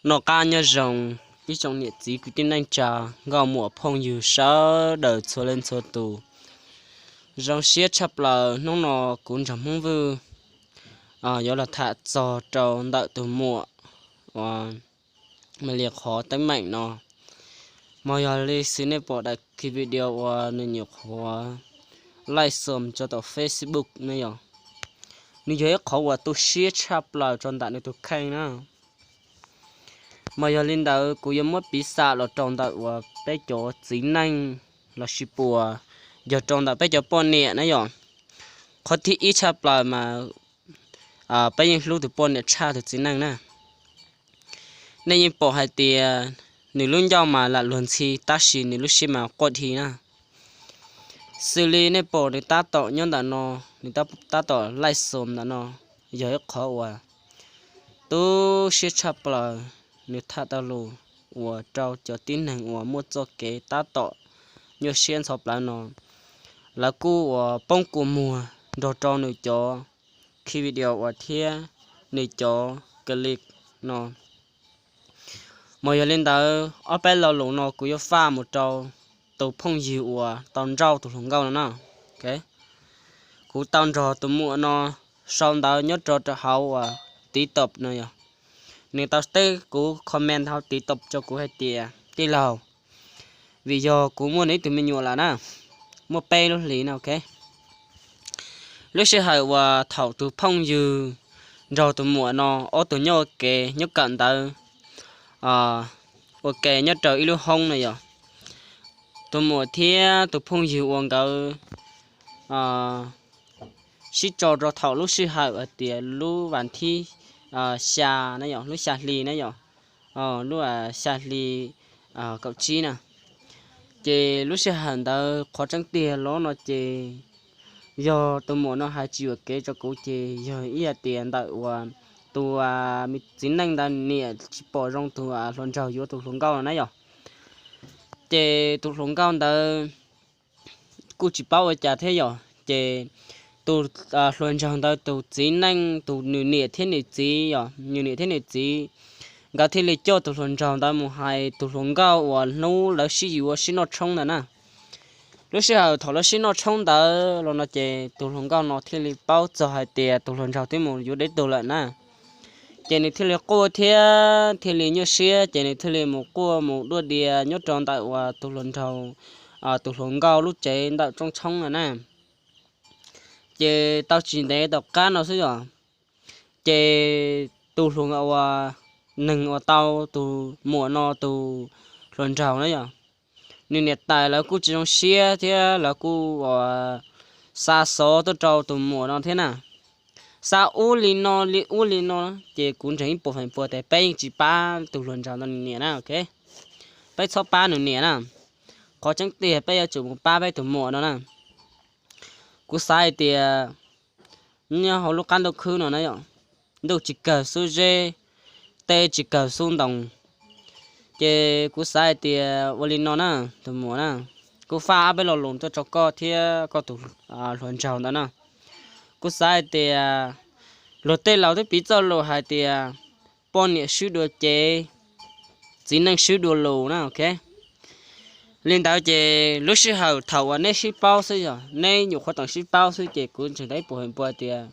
Noj qab nyob zoo ib tsoom niam txiv kwv tij neej tsa, nkauj muam phooj ywg sawv daws txhua leej txhua tus. Zoo siab tshaj plaws hnub no kuv Ntsog Hmoob Vwj yuav los tham txog rau ntawm tus muam uas me li qhov teeb meem no. Mas yog li xwv nej pom daim video uas nws nyuam qhuav laij xom tso tom Facebook ne yom, nws yog ib qhov uas tu siab tshaj plaws rau ntawm nws tus kheej na. Mas yog li ntawd kuv yuav muab piv xam los rau ntawm uas peb cov txiv neej lossis puas yog rau ntawm peb cov poj niam na yom. Qhov thib ib tshaj plaws mas peb yeej hlub tus poj niam tshaj tus txiv neej na. Nej yeej pom hais tias nws lub ncauj mas lam luag ntxhi tab sis nws lub siab mas quaj dhi na. Xws li nej pom nws tab tom nyob ntawm no, nws tab tom laij xom ntawm no, yog ib qhov uas tu siab tshaj plaws. Nws tham tau lus uas rau cov tib neeg uas muaj txoj kev tab tom nyuaj siab ntxhov plawv no, lawv kuj uas poob kua muag nrog rau nws cov ki video uas thiab nws cov clip no. Mas yog li ntawd ob peb lo lus no kuv yuav faj mus rau tus phooj ywg uas tau nrauj tus hluas nkauj no na. Kuv tau nrog tus muam no sau ntawv nyob rau rau hauv uas TikTok no yog, nws tau teb kuv comment hauv TikTok rau kuv hais tias tij laug, vim yog kuv muaj nws ib tug me nyuam lawm na, muaj peb lub hlis na, ok. Lub sij hawm uas thaum tus phooj ywg nrog tus muam no ob tug nyob ua ke nyob kawm ntawv ua ke nyob rau ib lub hoob no yog, tus muam thiab tus phooj ywg uas nkawd sib tso rau thaum lub sij hawm hais tias lub vas thib xya na yog, lub xya hli na yog, lub xya hli kaum tsib na. Ces lub sij hawm ntawd qhov tseeb tiag los no ces yog tus muam no hais tsis yuam kev rau kuv ces yog ib yam tias ntawm uas tus txiv neej ntawd niam tsis pom zoo tus hluas nraug yuav tus hluas nkauj no na yog. Ces tus hluas nkauj ntawd kuj tsis paub ua cas thiab yog, ces tus hluas nraug ntawd tus txiv neej, tus nws niam thiab nws txiv yog, nws niam thiab nws txiv nkawd thiaj li coj tus hluas nraug ntawd mus hais tus hluas nkauj uas hnub lawv sib yuav sib noj tshoob ntawd na. Lub sij hawm thaum lawv sib noj tshoob ntawd los no ces tus hluas nkauj no thiaj li paub txog hais tias tus hluas nraug twb mus yuav deb tug lawm na. Ces nws thiaj li quaj thiab thiaj li nyuaj siab ces nws thiaj li mus quaj mus duaj dias nyob rau ntawm uas tus hluas nraug, tus hluas nkauj lub tsev ntawm rooj tshoob no na. Ces tau tsis ntev tom qab no xwb yog, ces tus hluas uas, neeg uas tau tus muam no tus hluas nraug na yog, nws niam tais lawv kuj tsis zoo siab thiab lawv kuj uas xa xov tuaj rau tus muam no thiab na. Xa ub li no li ub li no, ces kuv ntseeg ib puas feem pua tias peb yeej tsis pab tus hluas nraug ntawd nws niam na, ok. Peb txhob pab nws niam na. Qhov tseeb tiag peb yuav tsum mus pab peb tus muam no na. Kuv xav hais tias nyob hauv lub qab ntuj khwb no na yom, ntuj tsis kawg xub zeb, teb tsis kawg xub ntoo. Ces kuv xav hais tias ua li no na, tus muam na, kuv faj ob peb lo lus tuaj rau koj thiab koj tus hluas nraug ntawd na. Kuv xav hais tias luag tej laus twb piv txoj lus hais tias poj niam swb dua cev, txiv neej swb dua lus na, ok. Li ntawd ces lub sij hawm thaum uas neb sib paub xwb yog, neb nyuam qhuav tseem sib paub xwb ces kuv ntseeg tau ib puas feem pua tias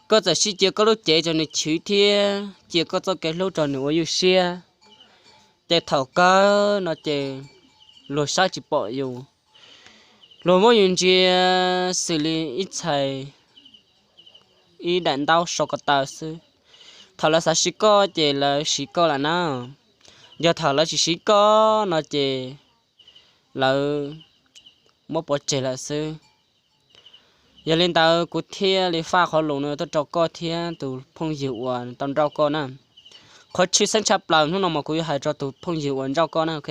koj txawm sib cia koj lub cev rau nws chwv thiab cia koj txoj kev hlub rau nws ua ywj siab, ces thaum kawg no ces luag saib tsis pom yus, luag muab yus ntsia xws li ib txhais, ib daim ntaub so ko taw xwb. Thaum lawv xav siv koj ces lawv siv koj lawm na. Yog thaum lawv tsis siv koj no ces lawv muab pov tseg lawm xwb. Yog li ntawd kuv thiaj li faj qhov lus no tuaj rau koj thiab tus phooj ywg uas tau nrauj koj na. Qhov tshwj xeeb tshaj plaws hnub no mas kuv yuav hais rau tus phooj ywg uas nrauj koj na, ok.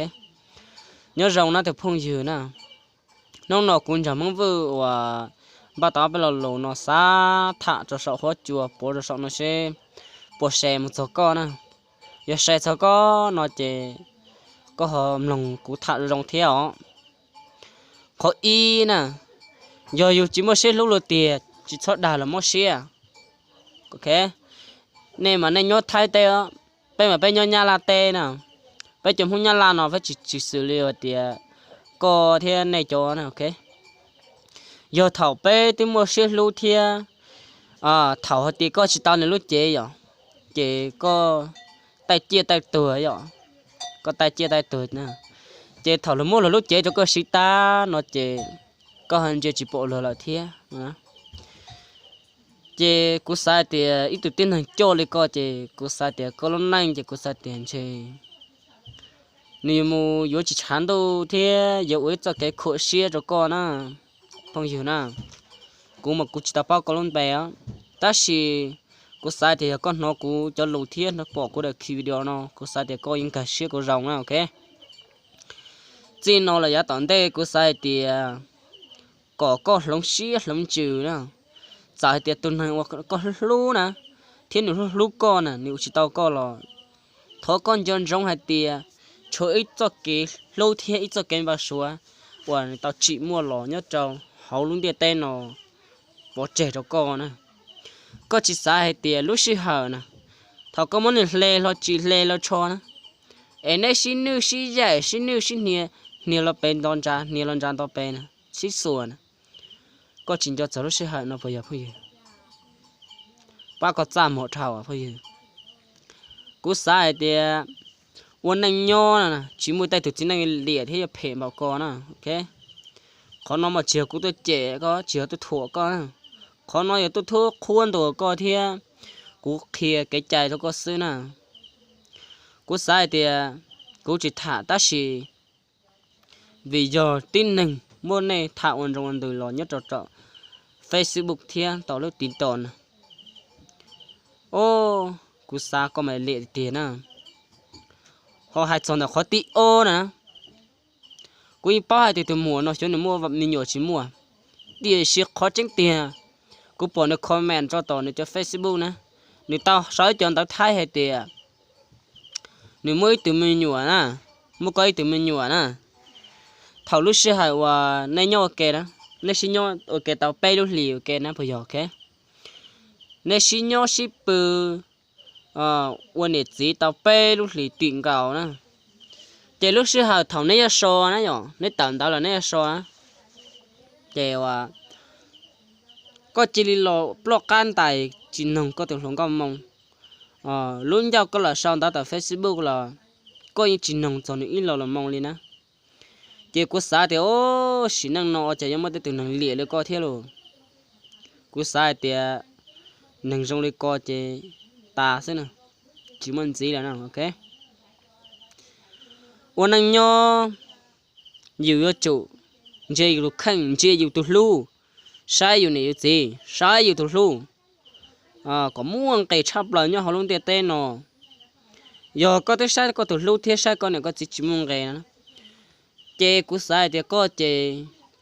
Nyob zoo na tus phooj ywg na. Hnub no kuv Ntsog Hmoob Vwj uas npaj tau ob peb lo lus no xav tham rau saum huab cua puav rau saum no seb puas share mus txog koj na. Yog share txog koj no ces koj ho mloog kuv tham zoo thiab os. Qhov ib na, yog yus tsis muaj siab hlub luag tiag tsis txhob dag los mob siab, ok. nej mas nej nyob Thaib teb, peb mas peb nyob Nyab Laj teb na. Peb cov Hmoob Nyab Laj no peb tsis, tsis xws li hais tias koj thiab nej cov na, ok. Yog thaum peb twb muaj siab hlub thiab, thaum hais tias koj tsis tau nws lub cev yom, ces koj taij ciaj taij tuag yom, koj taij ciaj taij tuag na, ces thaum luag muab luag lub cev rau koj siv tag no ces koj ho ntsia tsis pom luag lawm thiab. Ces kuv xav hais tias ib tug tib neeg coj li koj ces kuv xav tias koj lub neej ces kuv xav tias ntshe nws yuav mus yuav tsis tshav ntuj thiab yuav ua ib txoj kev khuam siab rau koj na, phooj ywg na. Kuv mas kuv tsis tau paub koj lub npe, tab sis kuv xav tias yog koj hnov kuv cov lus thiab hnov pom kuv daim video no, kuv xav tias koj yeej nkag siab kuv zoo na, ok. Txij no los yav tom ntej kuv xav hais tias kom koj hloov siab hloov ntsws na. Txawm hais tias tus neeg uas koj hlub na, thiab nws hlub hlub koj na, nws ua tsis tau koj los thov koj nco ntsoov hais tias tshuav ib txoj kev hlub thiab ib txoj kev npau suav uas nws tau tsim muaj los nyob rau hauv lub ntiaj teb no pov tseg rau koj na. Koj tsis xav hais tias lub sij hawm na, thaum koj muab nws hle hlo tsis hle hlo tsho na, es neb sib nwj sib yaim sib nwj sib hnia, hnia los pes nto ntsa, hnia los ntsa nto pes na, sib xuas na, koj tsis nco txog lub sij hawm no puas yog phooj ywg? Pab koj txaj muag dhau phooj ywg. Kuv xav hais tias ua neej nyob no tsis muaj tej tus txiv neej liam thiab yuav phem npaum koj na, ok. Qhov no mas tsis yog kuv tuaj cem koj, tsis yog tuaj thuam koj na. Qhov no yog tuaj thub qhuab ntuas koj thiab kuv qhia kev cai rau koj xwb na. Kuv xav hais tias kuv tsis tham tab sis vim yog tib neeg muab nej tham ua nroo ua ntws los nyob rau tom Facebook thiab tom lub TikTok na. Os, kuv xav koj mam liam tiag tiag na. Ho hais txog ntawm qhov tib ob na, kuv yeej paub hais tias tus muam no xyov nws muaj me nyuam tsis muaj, tiam sis qhov tseeb tiag kuv pom nws comment rau tom nws cov Facebook na, nws tau sau ib co ntawv Thaib hais tias nws muaj ib tug me nyuam na, muaj koj ib tug me nyuam na. Thaum lub sij hawm uas nej nyob ua ke na, nej sib nyob ua ke tau peb lub hlis ua ke na puas yog, ok. Nej sib nyob sib pw ua niam txiv tau peb lub hlis tim nkaus na, ces lub sij hawm thaum neb yuav so na, yog neb tawm ntawv los neb yuav so na, ces koj cia li los ploj qab ntais tsis noog koj tus hluas nkauj moo. Lub ncauj koj los sau ntawv tom Facebook los koj yeej tsis noog txog nws ib lo lus moo li na. Ces kuv xav tias, o, sim neej no ua cas yuav muaj tej tus neeg liam li koj thiab lauj. Kuv xav hais tias neeg zoo li ko ces tas xwb na, tsis muaj ntxiv lawm na, ok. Ua neej nyob yus yuav tsum ntsia yus tus kheej, ntsia yus tus hlub, saib yus niam yus txiv, saib yus tus hlub kom muaj nqis tshaj plaws nyob hauv lub ntiaj teb no. Yog koj twb saib koj tus hlub thiab saib koj niam koj txiv tsis muaj nqis na, ces kuv xav hais tias koj ces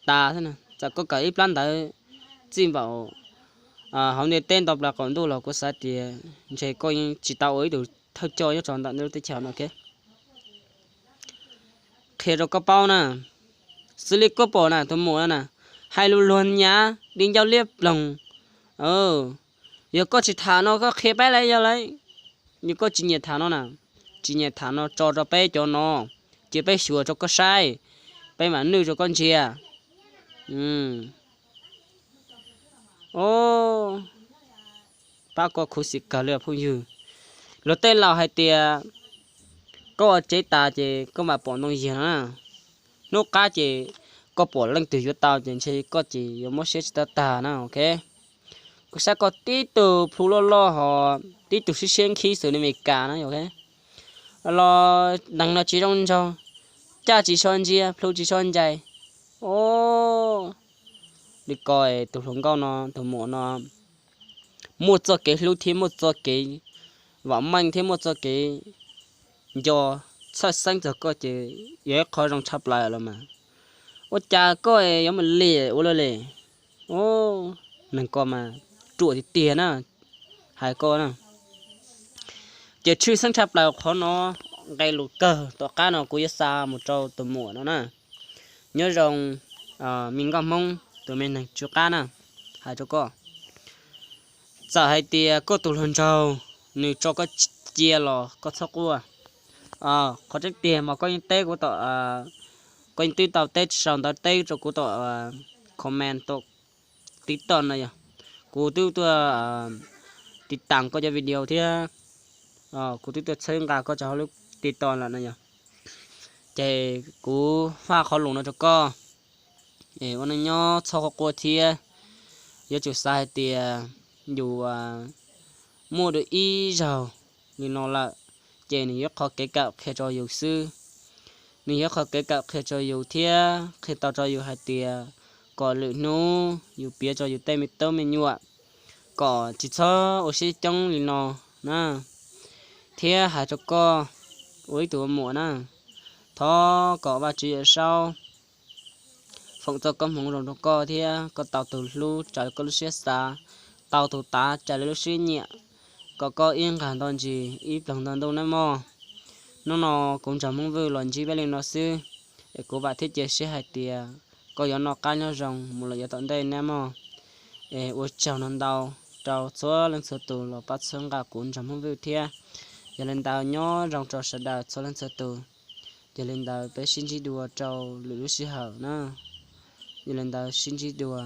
tas xwb na. Txawm koj kawm ib plab ntawv txij npaum hauv ntiaj teb nto plaws qaum ntuj los kuv xav tias ntshe koj yeej tsis tau ua ib tug thawj coj nyob rau ntawm lub teb chaws no, ok. Qhia rau koj paub na, xws li koj pom na tus muam no na, hais lus luag nyav di ncauj liab ploog. Yog koj tsis tham no koj qhia peb lawm yog lawm. Yog koj tsis nyiam tham no na, tsis nyiam tham no tso rau peb cov no, cia peb xyuas rau koj saib, peb mam nwj rau koj ntsia. Pab koj khuv xim kawg li phooj ywg. Luag tej laus hais tias koj ua tsev tas ces koj mam pom ntoo yiag no na. Hnub qab ces koj pom leej twg yuav tau ces ntshe koj ces yuav mob siab tsis tau tag na, ok. Kuv saib koj tib tug plhu loj loj ho tib tug siab siab nkhib xws li Amelikas na, ok. Los neeg no tsis zoo nraug, caj tsis so ntsia, plhu tsis so ncaim. O, li ko tus hluas nkauj no, tus muam no muaj txoj kev hlub thiab muaj txoj kev vam meej thiab muaj txoj kev nco txhawj xeeb txog koj ces yog ib qho zoo tshaj plaws los mas. Ua cas koj yuav mus liam ua luaj li? Neeg ko mas ruam tiag tiag na, hais koj na. Ces tshwj xeeb tshaj plaws qhov no, nqe lus kawg tom qab no kuv yuav xa mus rau tus muam no na. Nyob zoo me nkauj Hmoob tus me neeg tsw qab na, hais rau koj, txawm hais tias koj tus hluas nraug nws tso koj cia los koj txhob quaj. Qhov tseeb tiag mas koj yeej teb kuv tom, koj yeej twb tau teb sau ntawv teb rau kuv tom comment tom TikTok no yog, kuv twb tuaj tiv tas koj cov video thiab, kuv twb tuaj txhawb nqa koj rau hauv lub TikTok lawm no yog. Ces kuv faj qhov lus no rau koj, es ua neej nyob txhob quaj thiab. Yuav tsum xav hais tias yus muaj dua ib zaug li no lawm, ces nws yog qhov kev kawm qhia rau yus xwb. Nws yog qhov kev kawm qhia rau yus thiab qhia tau rau yus hais tias kom lwm hnub yus piav rau yus tej me tub me nyuam kom tsis txhob ua siab coob li no na. Thiab hais rau koj ua ib tug ua muam na, thov kom Vajtswv Yawm Saub foom txoj koob hmoov zoo rau koj thiab koj tau tus hlub raws li koj lub siab xav, tau tus tav raws li lub siab nyiam, kom koj ib nqag nto ntsis ib plag nto ntuj nawb mog. Hnub no kuv Ntxawg Hmoob Vwj los ntsib peb li no xwb, es kuv vam thiab cia siab hais tias koj yuav noj qab nyob zoo mus lawm yav tom ntej nawb mog. Es ua tsaug ntau ntau rau txhua leej txhua tus los pab txhawb nqa kuv Ntxawg Hmoob Vwj thiab. Yog li ntawd nyob zoo rau sawv daws txhua leej txhua tus. Yog li ntawd peb sib ntsib dua rau lwm lub sij hawm na. Yog li ntawd sib ntsib dua.